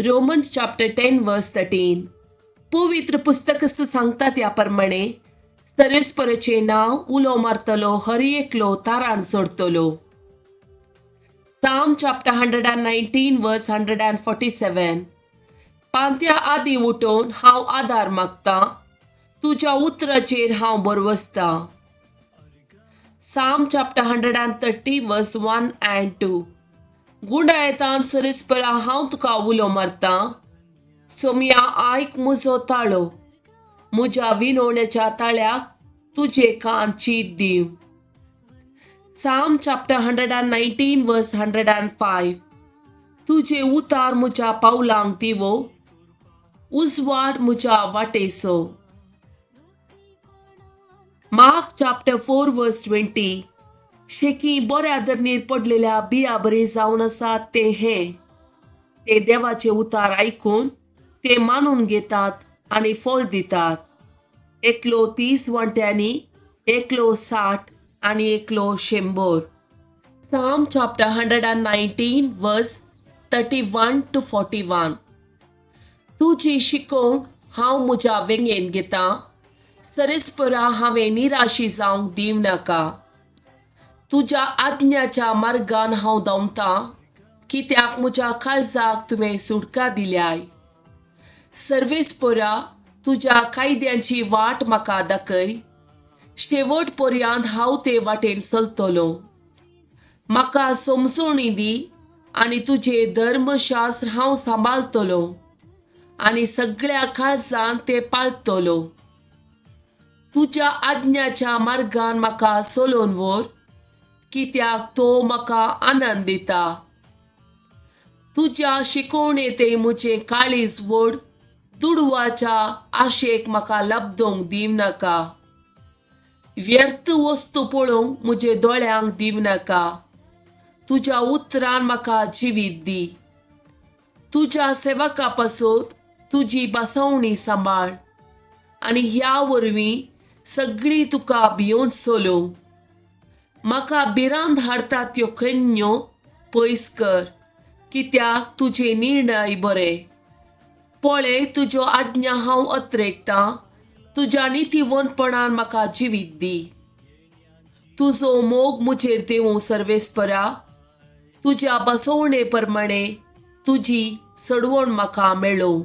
Romans chapter 10 verse 13. पवित्र पुस्तक सांगता त्या प्रमाणे सर्वेस्पराचें नांव उलो मारतलो हर एकलो तारान सोडतलो. Psalm chapter 119 verse 147. पांत्या आदी उठोवन हांव आदार मागतां, तुज्या उतराचेर हांव बरवसतां. Psalm chapter 130 verse 1 and 2. गुंडायतान सरिस्परा हांव तुका उलो मारतां, सोमया आयक म्हजो ताळो, म्हज्या विनवण्याच्या ताळ्याक तुजे कान चीत दिव. Psalm chapter 119 verse 105. तुजे उतार म्हज्या पावलांक दिवो, उजवाड म्हज्या वाटेसो. Mark chapter 4 verse 20. शेकी बऱ्या धरणीर पडलेल्या बिया बरी जावन आसात ते हे, ते देवाचे उतार आयकून ते मानून घेतात आनी फळ दितात, एकलो 30 वांट्यांनी, एकलो 60 आनी एकलो 100. Psalm chapter 119 verse 31 to 41. तुजी शिकोवण हांव म्हज्या वेंगेन घेतां, सरेस्परा हांवें निराशी जावंक दिव नाका. तुज्या आज्ञाच्या मार्गान हांव धांवतां, कित्याक म्हज्या काळजाक तुवें सुटका दिल्याय. सर्वेस्परा तुज्या कायद्यांची वाट म्हाका दाखय, शेवट पर्यंत हांव ते वाटेन चलतलो. म्हाका समजोणी दी आनी तुजें धर्मशास्त्र हांव सांबाळतलो आनी सगळ्या काळजान तें पाळतलो. तुज्या आज्ञाच्या मार्गान म्हाका चलोवन व्हर, कित्याक तो म्हाका आनंद दिता. तुज्या शिकवणेंत म्हजें काळीज व्हड, दुडवाच्या आशेक म्हाका लब्दोवंक दिव नाका. व्यर्थ वस्तू पळोवंक म्हजे दोळ्यांक दिव नाका. तुज्या उतरान म्हाका जिवीत दी. तुज्या सेवका पासत तुजी बसवणी सांबाळ आनी ह्या वरवीं सगळीं तुका भियोवन चलोवं. म्हाका भिरांत हाडटा त्यो खन्यो पयस कर, कित्याक तुजे निर्णय बरे. पळय तुज्यो आज्ञा हांव अत्रेकतां, तुज्या नितीवंतपणान म्हाका जिवीत दी. तुजो मोग म्हजेर देवूं सर्वेस्परा, तुज्या बसवणे प्रमाणे तुजी सडवण म्हाका मेळूं.